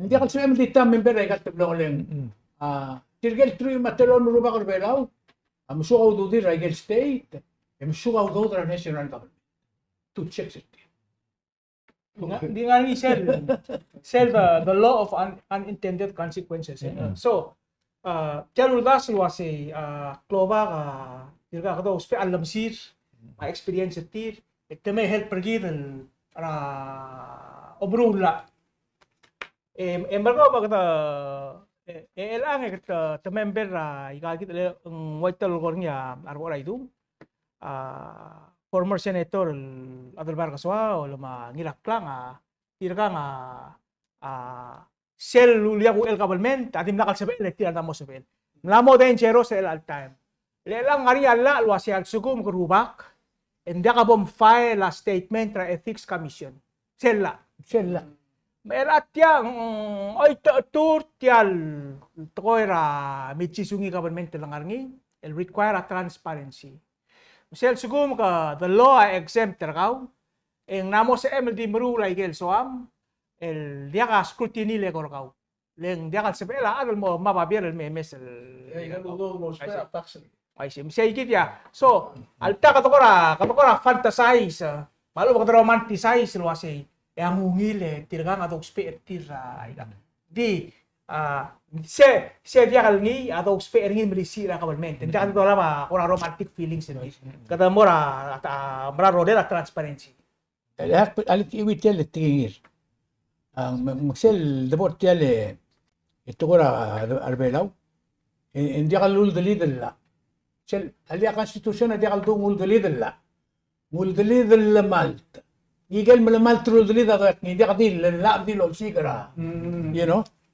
ng diak el sebechem el di ta member er aika el teblo el ng. Mm. A, tirke el truich me a telolem el rubak er a Belau a mesuk a ududir er aike el state, e mesuk a udoud er a national government. Two checks er tir. Di ngar, di ngar er ngii sel, sel the, the law of un-, unintended consequences, e. Mm. So, a, tia el uldasu el uasei, a, klobak, a, tirka kede ousbech a llemesir, a experience er tir, e te me help er kid el, er a omeruul a llach. E, e merekong me kede, e, e chelechang e kede, te member er aika kid el, ng ua tia el ko er ngii a, a Rebechor Aidung, a, former senator el Adelbai er a Kesoaol, me a Ngiraklang, a, tirkang a, a, sel ulia kuk el government a dimlak el sebechel, e tir a mla mo sebechel. Mla mo dangerous er chelecha el taem. Le chelechang ngar er ngii a llach el uasei a lsekum ke rubak, e ng diak bo mfile a statement er a Ethics Commission. Sel llach. Sel llach. Me chelecha tia, mm, oitechetur tia el tekoi er a milsisungii government el ngar er ngii, el require a transparency. Me sel lsekum ke the law a exempt er kau, e ng mla mo sebechem el di meruul aike el soam, el diak a scrutiny el eko er kau. Le ng diak el sebechel a chad el mo, mo babier el me mes el. Ia, ika el udoud el mo ousbech a tax. Uaisei, me sei kid ia. So, alta kede kora, kede kora fantasize, me a lechub e kede romanticize el uasei, e a ngungil e tirkang a dousbech er tir a, ika. Di, a, se, se diak el ngii a dousbech er ngii el melisiich er a government. Ng diak di dolab a kora romantic feelings er ngii. Kede mo er a, a, mera el rolel a transparency. E a, a lekiuii tia el tekingir. A, me, me sel debo er tia el, e tekoi er a, a Belau. E, e ng diak el uldelid el llach. Sel, a lea constitution a diak el dmu ng uldelid el llach. Ng uldelid el llemalt. Ngike el melemalt el uldelid a dmak, ng diak di el llach di losiik er a. Mm. You know?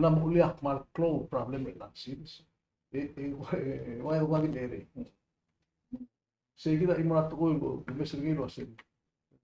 mla mo uchul a kmal klou el problem er a sils. E, e, e, e, ua, ua, ua, e, e. Sei kid a chimo er a tekoi el, el mes er ngii el uasei.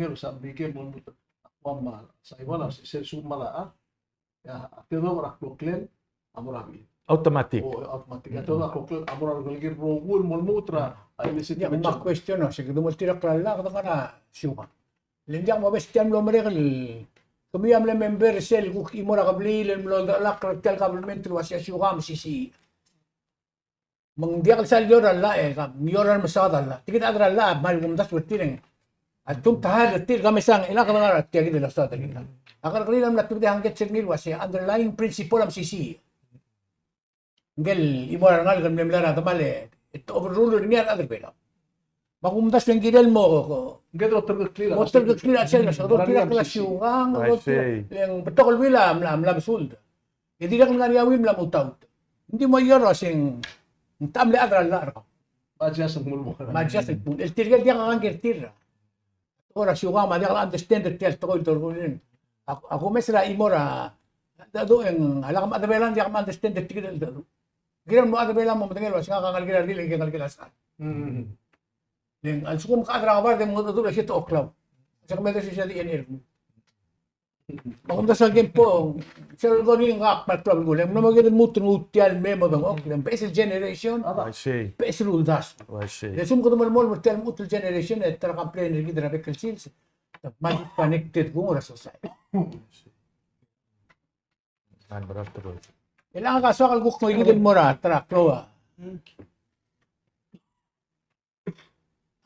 osengel, sa Merikel a mo lmuut a kmo me a Saibal a se, se lsekum a, a, a tedobech er a kloklel a mo er a bechil. Automatic. O, automatic. A tedobech er a kloklel a mo er a rengelekel el rokui el mo lmuut er a, a, illicit immigration. Me a question a se kede mo oltirakl er a llach, kede ngar er a siukang. Le ng diak mobes tia el mlo merek el, kemiu a mle member er sel kuk chimo er a kebliil el mlo oldechelakl er tia el government el uasei a siukang a mesisiich. Me ng diak el sal ior a llach e, ka, ng ior a remesaod a llach. Tia kid a chad er a llach a kmal kumdasu er tir e ng, a tum ta hire er tir, ka mesang, e le kede ngar er tia kid el saod er ngii. A kerrekeriil a mla tibedii a hangkets er ngii el uasei a underlying principle a mesisiich. Ngike el chimo er a rengalek el mle mla er a demal e te overrule er ngii a rechad er a Belau. Me a kumdasu e ng kirel mo, mo terkeklii a chelsel, me a doltirakl a siukang, a doltirakl, le ng betok el buil a mla, mla mesuld. E dirrek el ngar er ngii a ui mla mutaut. Ng di mo ior a se ng, ng ta mle chad er a llach er kau. Me a adjust el kmo, me a adjust el kmo, el tirke el diak a kangkei er tir. Kora siukang me a diak el understand er tia el tekoi el dorkul. A, a kumes er a chimo er a, a dedu e ng, a lak mechad er a Belau a diak el understand er tia el dedu. Kirem el mo chad er a Belau a mo medengei el uasei ngak a ngelekel a redil e ngelekel a sechal. Mm. Le ng a lsekum ke chad er a ngebard e ng mo dedu er a siete o'clock. Se ke mei er sel D N R. Me a kumdasu a kempo, sel ko ngii ngak a kmal klou a belkul e ng mlo mo kede lmuut el nguu tia el mei me dengchokl, le ng beches el generation, I see, beches el uldasu. I see. Le lsekum kede melemolem er tia el lmuut el generation e te complain er kid er a bek el sils, me a disconnected kung er a society. Chelechang a soak el kuk ngoi kid el mo er a ta er a klou a,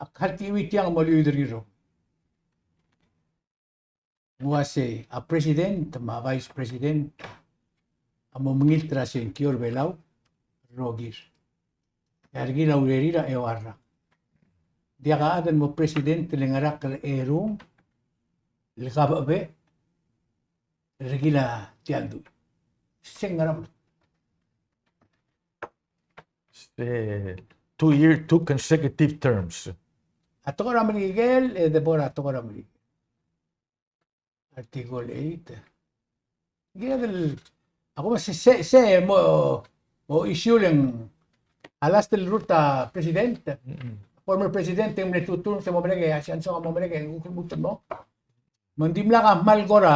ak healthy week tiang mo liuid er ngii el rokui. Ng uasei a president me a vice president a mo mengilt er a sengkio er a Belau el rokir. E a rekil a urerir a eua el rak. Diak a chad el mo president el ngar er a kerung el kabechebech er a rekil a tia el dui. Se ng ngar er a belkul. Se two year, two consecutive terms. A tekoi er a Merikel, e de bo er a tekoi er a Merikel. Article eight. Kired el, a kumes se, se, se mo, mo issue el ng a last el rurt a president. Mm-mm. Former president e ng mle two terms e mo merek e a Sianso a mo merek e ng kuk lmuut el mo. Me ng dimlak a kmal kora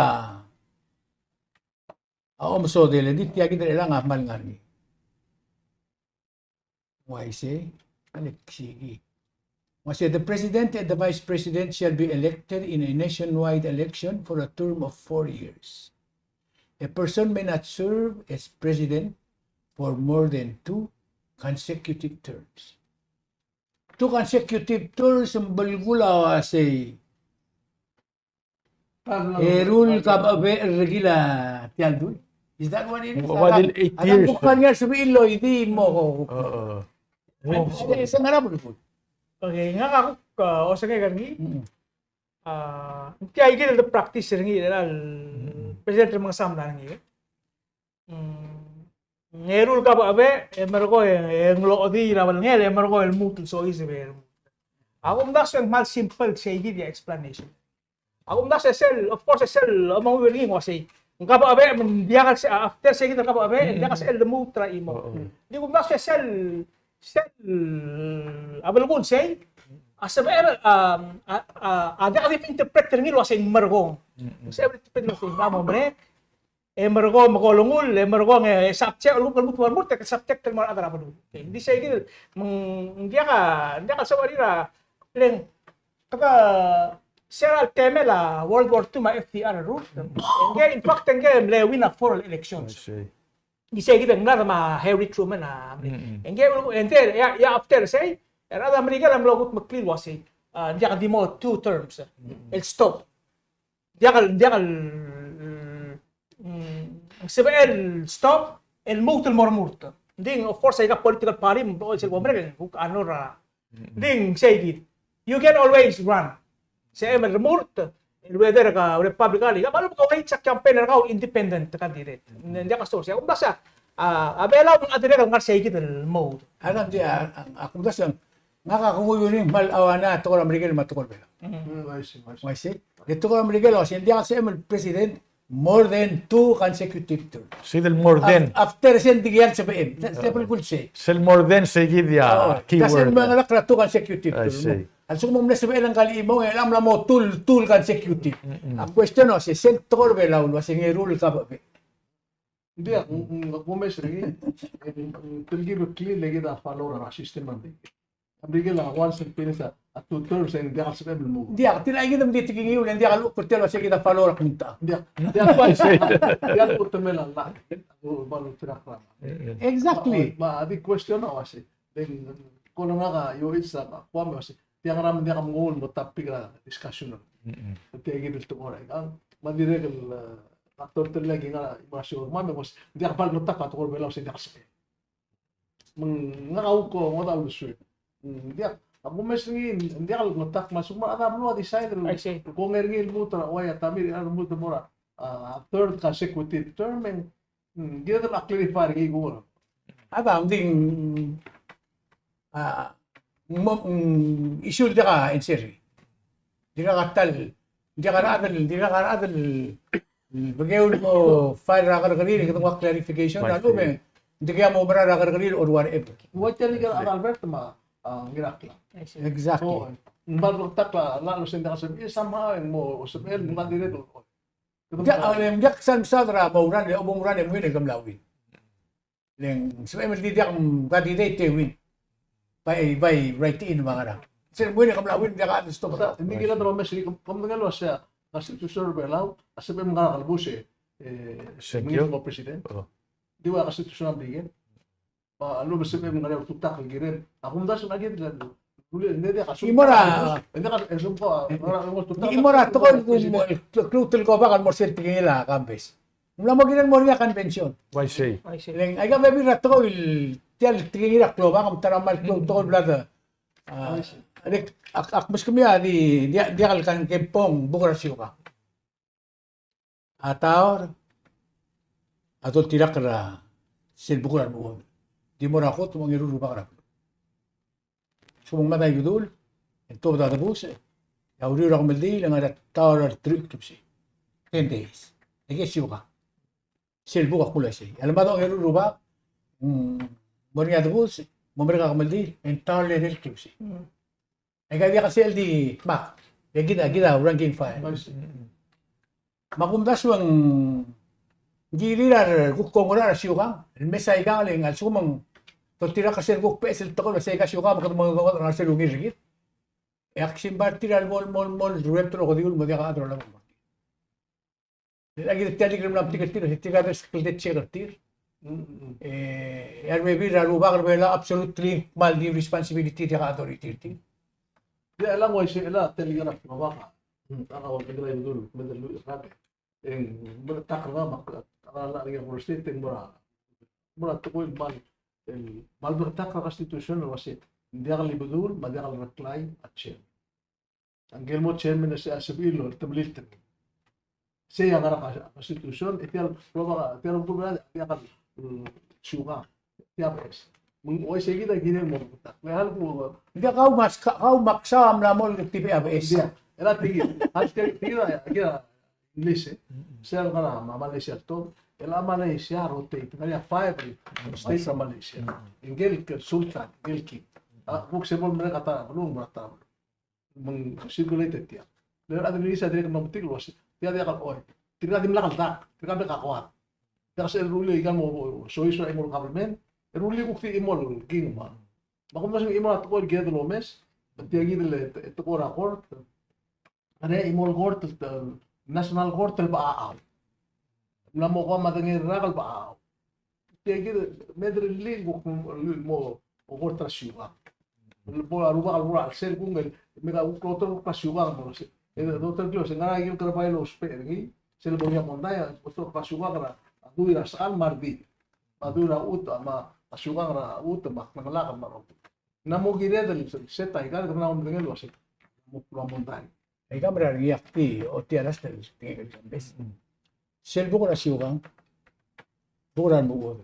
a omesodel, e di tia kid er chelechang a kmal ngar er ngii. Uaisei, a le ksiik. Uaisei, the president and the vice president shall be elected in a nationwide election for a term of four years. A person may not serve as president for more than two consecutive terms. Two consecutive terms, ng belkul a uaisei Eru el kabechebechel er kid a tia el dui. Is that what it is? What, eight years? Kuk kaniar sebechir el oidii mo. Oo. Se ngar er a belkul. Okay, ngak a kuk, uh, osengek er ngii. Mm. Uh, ng tia ikid el practice er ngii er a president er a Mengesau a mla er ngii. Mm. Ng eru el kabechebechel, e merekong e ng lochedii er a belngel, e merekong e lmuut el soiseb e lmuut. A kumdasu e ng kmal simple sei kid a explanation. A kumdasu e sel, of course, e sel, omenguiu er ngii ng uasei. Ng kabechebechel, me ng diak el se, after sei kid el kabechebechel, ng diak el sebechel el lmuut er a chimo. Di kumdasu e sel, sel, a belkul sei, a sebechel, um, a, a, a diak di interpret er ngii el uasei ng merekong. Sebechel interpret el uasei ng mo merek, e merekong me kolengul, e merekong e subject, lmuut, lmuut, lmuut, e subject el mo er a rechad er a beluu. Okay, ng di sei kid, me ng diak a, ng diak a sebechir a, le ng, kede, se er a temel a World War Two me a F D R el rurt. Ngii, in fact, ngii a mle win a four el elections. I see. Ng di sei kid a mla er a Harry Truman a, mm-mm, ngii, ngii, a, a after sei, e a rechad er a Merikel a mlo kudmeklii el uasei, a, ng diak di mo two terms. Mm-mm. El stop. Diak el, diak el, mm, sebechel el stop, el lmuut el mo remurt. Ng di, of course, aika political party, me ng sel bo merek, kuk a ngar er a, ng di sei kid. You can always run. Se el remurt, el whether ke Republican, ka, me a lebo kuk wait se a campaign er kau independent candidate. Ng diak a source. Ng di sei, a, a Belau a dirrek el ngar sei kid el mo. A, ng di, a, a, a kumdasu, ngak a kuk ungil el kmal auanai a tekoi er a Merikel me a tekoi er a Belau. Mm, I see, I see. Uaisei. E tekoi er a Merikel a uasei, ng diak el sebechem el president more than two consecutive term. Sei el more than. Af-, after sei ng diak el sebechem. Se-, se belkul sei. Sel more than sei kid a keyword. Ng diak el sebechem el ngalek er a two consecutive term. I see. A lsekum ng mle sebechel ngka el chimong e ng mla mo two, two consecutive. Mm, mm. A question a uasei, sel tekoi er a Belau el uasei ng eru el kabechebech. Ng diak, ng, ng, ng, ko mes er ngii, e, ng, ng telkib el clear el kid a follow er a system er a Merikel. A Merikel a once el finish a, a two terms e ng diak el sebechem el mo. Ng diak, tia kid a di tekingir el, ng diak el kuk tia el uasei kid a follow er a kngtang. Ng diak, ng diak, ng diak el kuk temel a llach. Exactly. Me a di question a uasei. Then, ko el ngak a ioid sa, ko a me uasei. Tia ngera me ng diak a mengoul el mo topic er a discussion. Mm-mm. Tia kid el tekoi er a ikang, me a dirrek el, e, doctor Tellei a ki ngar er a, me a sio, me a me, ng diak a bal ngetakl a tekoi er a Belau, se ng diak el sebechem. Me ng ngak a kuk ngodech a uldesuek. Ng diak, a kumes er ngii, ng diak el ngetakl me a lsekum a rechad er a beluu a decide el, I see, kongei er ngii el lmuut er a, uai a Tommy, a lmuut el mo er a, a, third consecutive term, e ng Mm, kired el clarify er ngii kuk. A ta, ng di, a, mo, mm, issue el diak a answer. Dirkak a ta el, dirkak a rechad el, dirkak a rechad el, bekeu el mo file er a kerrekeriil, kede nguu a clarification, a lechub e ng dikea mo mera er a kerrekeriil or whatever. Ua tia el ngar er a Albert me a, a, Ngiraklang. Exactly. So, ng bal bleketakl a llach el uasei ng diak a sebechir, somehow e ng mo sebechel, ng dirrek el Ng diak, a, ng diak sal mesaod er a Mouran, e a Mouran e mui e ke mla win. Le ng sebechem el di diak, mm, candidate e win. By, by write-in me a ngerang. Sel mui e ke mla win, diak a stop. Sa, ng di kired el omes er ngii, kom, kom medengei el uasei a constitution er a Belau a sebechem el ngar er a kelebus e, e, sengkio, mengiil el mo president. Oh. Di ua constitution a Merikel. Ba, a lechub e sebechem el ngar er ngii a ultutakl el kirem. A kumdasu me a kid el, el, el, el, el, Imor a, el, el, el, el, Imor a tekoi el, el, el, klou el klobak el mo er sel tekingel a Kambes. Ng mla mo kirem el mo er ngii a convention. Uaisei. Uaisei. Le ng aika bebil er a tekoi el, tia el tekingel a klobak, me te mera el klou el tekoi el bla de, a, uaisei, le ak, ak meskemiu a di, di, diak el kan kempong buk er a siukang. A Taor a doltirakl er a sel buk er a remechuodel. Di mo er a kot me a ongeru el rubak er a beluu. Lsekum ng mad a Ibedul, e ng tuobed a debus, e a uriul er a kemeldiil e ng ngar er a Taor er a teruich el klebesei. Ten days. E ke siukang. Sel buk a kuk uaisei. A lemad a ongeru el rubak, mm, mo er ngii a debus, mo merek a kemeldiil, e ng Taor er a edei el klebesei. Mm. Aika diak a sel di mak. E kid a, kid a ranking file. Me a kumdasu e ng kirir a rekuk kongei er a siukang el mesa ikang, le ng a lsekum ng doltirakl er sel kuk beches el tekoi el mesa ikang a siukang me kede mo ngodech er sel ungil er kid. E ak simbai er tir a lebo el mo, mo, mo ruebet el okediu el mo diak a chad er a lebo el mo. Le aki tia el di kirem el mla metik er tir, tirka a best kldei check er tir. Mm, mm. E a rebebil er a rubak er a Belau a absolutely kmal di responsibility, diak a authority er tir. Di a lak uaisei, a lak tia el ngar er a rubak. Mm, a lak uaisei, a lak uaisei, e ng bleketakl er ngii me a, a lak er ngii a Horsey, e ng mo er a, mo er a tekoi el kmal, el kmal bleketakl er a constitution el uasei ng diak el Ibedul me a diak el Reklai a chair. A ngike el mo chairman a se, a sebechir el temelilt er ngii. Sei a ngar er a constitution, e tia el, tia el, tia el, mm, siukang, tia beches. Me ng uaisei kid a kirel mo, me a lak, diak, kau mas, kau mak sa mla mo el tibia beches. Diak, e le tia kid, a tia kid a, kid a English, e. Sel ngar er a Malaysia el to, e le a Malaysia a rotate, ngar er ngii a five states er a Malaysia. Ngike el sultan, ngike el king. A kuk se mo el merek a ta er a beluu, mo er a ta er a beluu. Me ng circulate er tia. Le a rechad er a English a dirrek el mla metik el uasei, tia diak el oi. Tirka a dimlak el dak, tirka a bek a koad. Tirka a sel rullii a ikal mo, soiseb er a chimo el government, e rullii kuk di chimo el king me a. Me a kumdasu e ng chimo el tekoi el kired el omes, me tia kid el, e, tekoi er a court. Ngar er ngii a chimo el court, el, national court el bechachau. Mla mo ko a medengei el rak el bechachau. Tia kid, me derellii el kuk mo, mo, mo court er a siukang. El bo a rubak el bo er a chelsel kung el, me ka kuk klou a court er a siukang mo se. E, doctor Claus, e ngar er ngii a ikel kerebai el ousbech er ngii, sel bo er ngii a mondai, a court er a siukang er a, a dui er a sechal me a redil. Me a dui er a chutem, me a siukang er a chutem, me a klengelakl me a rokui. Ng mo kired el set a ikal, kede mo medengei el uasei. Mo klou a mondai. Aika mera er ngii a kti, o tia last el tekingel a Kambes. Sel buk er a siukang, buk er a remechuodel.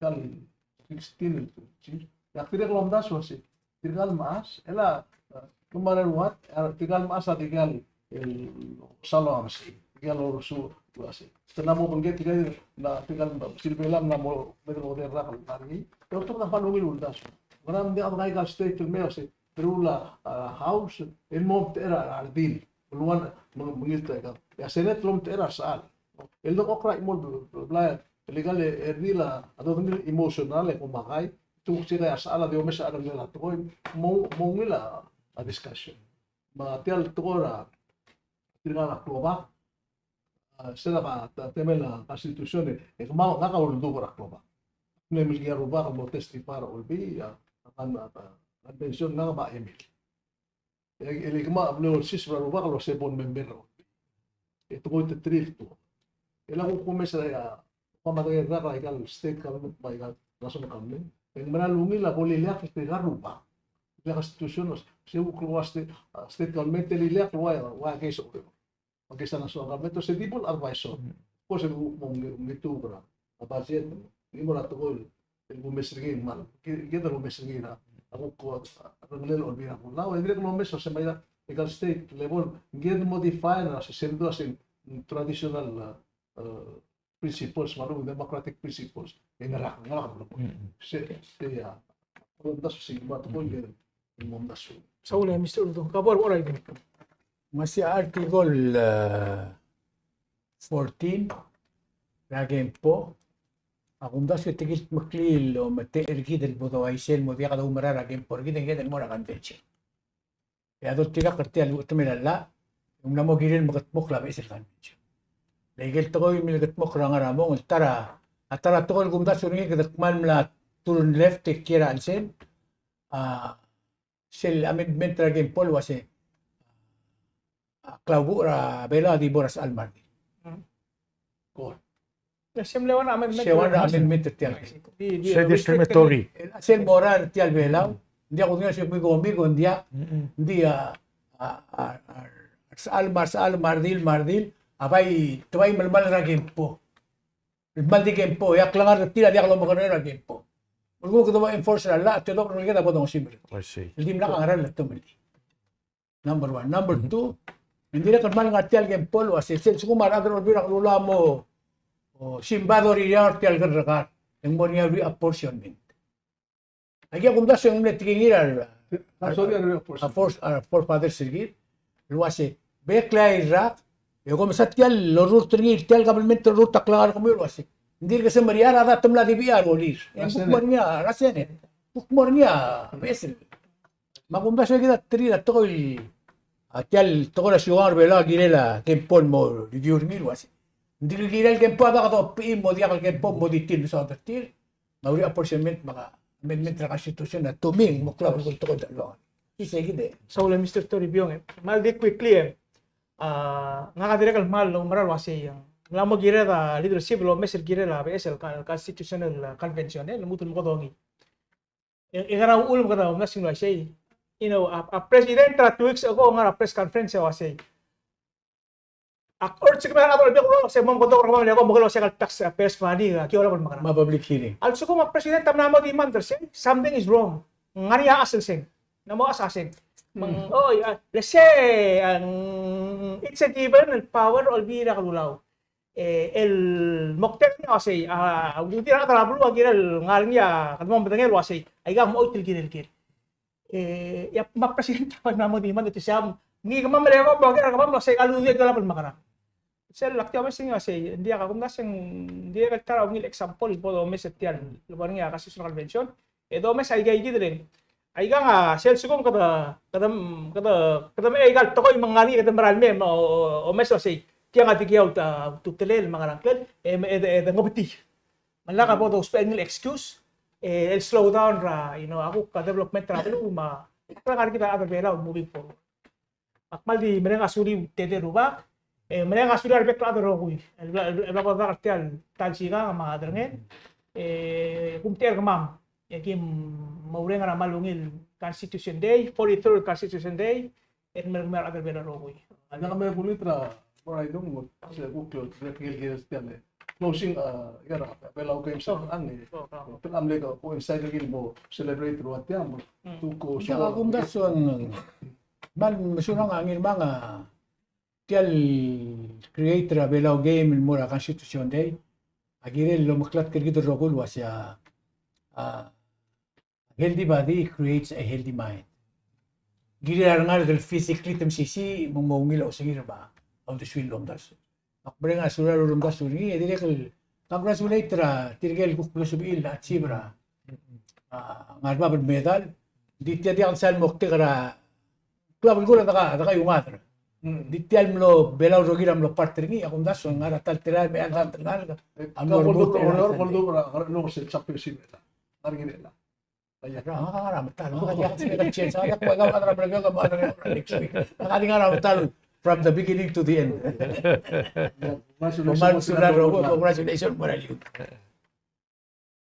Article sixteen, e ak dirrek el omdasu el uase tirka el mechas, e le, uh, no matter what, uh, tirka el mechas a tirka el, el sal a mesa, tirka el oresu el uase. Te mla mo obengked tirka el, na tirka el, sel Belau a mla mo, me de lo de rak el ngar er ngii. E oltak a kmal ungil uldasu. Ngera me ng diak a ika el state el mei el uase, teru el, uh, House, el mo omtechei er a redil. Beluan, me ng, me ng ngiltii a ika. E a Senate el omtechei er a resechal. El dengchokl er a chimo el bla, el ika el redil a, a dodengei el emotional e ko makai, te kuk se ika a resechal a di omes a cherrengelel a tekoi, mo, mo ungil a, a discussion. Me tia el tekoi er a, tirka el klobak, a, se er a ka, ta, temel a constitution e, e kemam, ngak a uldubech er a klobak. Mle melekoi a rubak el mo testify er a Olbiil, a, a, a, a, convention ngak me a Emil. E, e le kemam a mle olsiseb er a rubak el uase bo lemember er a Olbiil. E te ko te three el tuobed. E le kuk omes er a, a, kemam a rak er a ika el state government me a ika el national government. E ng mera el ungil a bo lileakl er tirka el rubak. Tia el constitution, se kuk el ua state, a, state government el lileakl el ua, ua case of, ua case a national government, se di bo el advisor. Of course, e mo, mo, mo, mo, a budget, ng mo er a tekoi el, el kumes er ngii el kmal, ki-, kid el kumes er ngii er a, a kuk, a, a cherrengelel a Olbiil er a Kelulau, e dirrek el omes el uase me a ika el state level, ng kid el mo define er a se, se el dua se, mm, traditional, uh, uh, principles, me a lechub e democratic principles, e ngera, ngera, se, se, a, omdasu se, me a tekoi el, omdasu. Saul, e Mister Uludong, ka bo er a, bo er a, me se a Article, uh, fourteen er a Kempo, a kumdasu e te kildmeklii el ometechei er kid el bo douchais el mo diak doumerang er a Kempo er kid, e kid el mo er a convention. E a doltirakl er tia el uchetemel a llach, e ng mla mo kirel mekedmokl a beches el convention. Le ikel tekoi el mle kedmokl er a ngar er a mong, el ta er a, a ta er a tekoi el kumdasu er ngii e kede kmal mla turn left e kiei er a chelsel, a, sel amendment er a Kempo el uase, a, klaubuch er a Belau a di bo er a sechal me a redil. Mm. Ko. Se mle one amendment. Se one amendment er tia el. Di, di, se discriminatory. Sel morael er tia el Belau, ng diak kudengei se kemiu, kemiu, ng diak, ng di a, a, a, a, sechal me a, sechal me a redil, me a redil, a bai, te bai melemall er a Kempo. El kmal di Kempo, e a klengar er tir a diak lomekerreu er a Kempo. Me kuk kede bo enforce er a llach, te dok er a ngeleked a bo dongesimer. I see. El dimlak a ngera el letemellii. Number one. Number two, ng dirrek el kmal ngar tia el Kempo el uase sel lsekum a rechad er a Olbiil er a Kelulau a mo, o, simbad er a uriul er tia el kerrekar, e ng mo er ngii a reapportionment. Aika kumdasu e ng mle tekingir a, a, a, a forefathers er kid el uase, bek el rak, e kom mesa tia el orrurt er ngii, tia el government el orrurt a klengar er kemiu el uase, ng dirk semeriar a rechad a te mla dibechii a rolir. E ng kuk mo er ngii a, a Senate, kuk mo er ngii a beches el. Me a kumdasu e kid a terir a tekoi, a tia el tekoi er a siukang er a Belau a kirel a Kempo el mo review er ngii el uase, ng di kirel Kempo a dak dobechii el mo diak el Kempo el mo di tir el mesaod er tir. Me a reapportionment me a amendment er a constitution a tuming mo klou el tekoi el debong. Isei kid e. Saul, e Mister Toribiong, e kmal di quickly, e, a, ngak a dirrek el kmal oumera el uasei, ng mla mo kired a leadership el omes el kirel a beches el con-, constitutional convention, e, lmuut el mo kedongii. E, e ngera uchul me kede omdasu el uasei, you know, a, a president er a two weeks ago a ngar er a press conference e uasei, ak urge er kemiu a rechad er a Olbiil er a Kelulau el uasei, mo mekedong er kemam el eko, mekedong el uasei a tax, a, tax money, a, ki olab el mekerang. Me a public hearing. A lsekum a president a mla mo demand er sei, something is wrong. Ng ngar er ngii a chelsel seng. Ng mo chelsel a seng. Me ng, oi, a, let's say, a, ng, it's a given el power er a Olbiil er a Kelulau. E, el moktek er ngii a uasei, a, ududir a rechad er a beluu a kirel ngar er ngii a kede mo medengei el uasei, aika ng mo choit el kirel ker. E, e a, me a president a mla mo demand, e te sei, ngii kemam el eko, bo ker er kemam el uasei, a ldu e ki olab el mekerang. Sel ak tia omes er ngii a uasei, ng diak, a kumdasu e ng dirrek el ta er a ungil example el bo domes er tia el, el bo er ngii a constitutional convention. E domes aika ikid el, aikang a sel lsekum kede, kede, kede, kede mechei aika el tekoi me ng ngar er ngii, kede mera el mei me o, o, omes el uasei, tiang a dikea ultutelel me a ngerang, e, e, e, e de ngobetii. Me lak a bo dousbech er ngii el excuse, e, el slow down er a, you know, a kuk development er a beluu me a, a klengar er kid a rechad er a Belau moving forward. Ak kmal di mereng a suliu Tede Rubak, e mereng a suliu a rebek el chad el rokui el bla, el bla, el bla dodak er tia el ta el sikang me a derengel, e kumtechei er kemam, e kim oureng er a kmal ungil Constitution Day, forty-third Constitution Day, e mereng a rechad er a Belau el rokui. Ak kmal di kulebengetel er a, er a Idong, se kuk, kuk, kuk, kuk, kuk, closing, a, er a Belau Games er chelechang, e, te mle ko coincide er ngii el mo celebrate er ua tia, mo, mm, tuko. Ia, so, a kumdasu e ng, me a mesulang a Ngirmang a, tia el create er a Belau Game el mo er a Constitution Day, a kirel el omeklatk er kid el rokui el uasei a, a, healthy body creates a healthy mind. Kirir a rengalek el physically te mesisiich, me ng mo ungil a osengir me a uldesuir el omdasu. Ak mereng a sulir a lomdasu er ngii, e dirrek el congratulate er tirke el kuk mlo sebechir el achieve er a, a, ngar er bab el medal. Ng di tia diak el sal moktek er a klou a belkul a deka, deka iungad er. Ng di tia el mlo Belau el rokir a mlo part er ngii, a kumdasu e ng ngar er a ta el telael me a ta el telael a mlo er a, mlo er a, mlo er a championship er a, ngar er ngii er a. Ia, a, a, a, a, metal, a, ia, ia, ia, ia, ia, ia, ia, ia, ia, ia, next week. A, a, a, a, metal from the beginning to the end. Congratulations. Congratulations, congratulations, congratulations.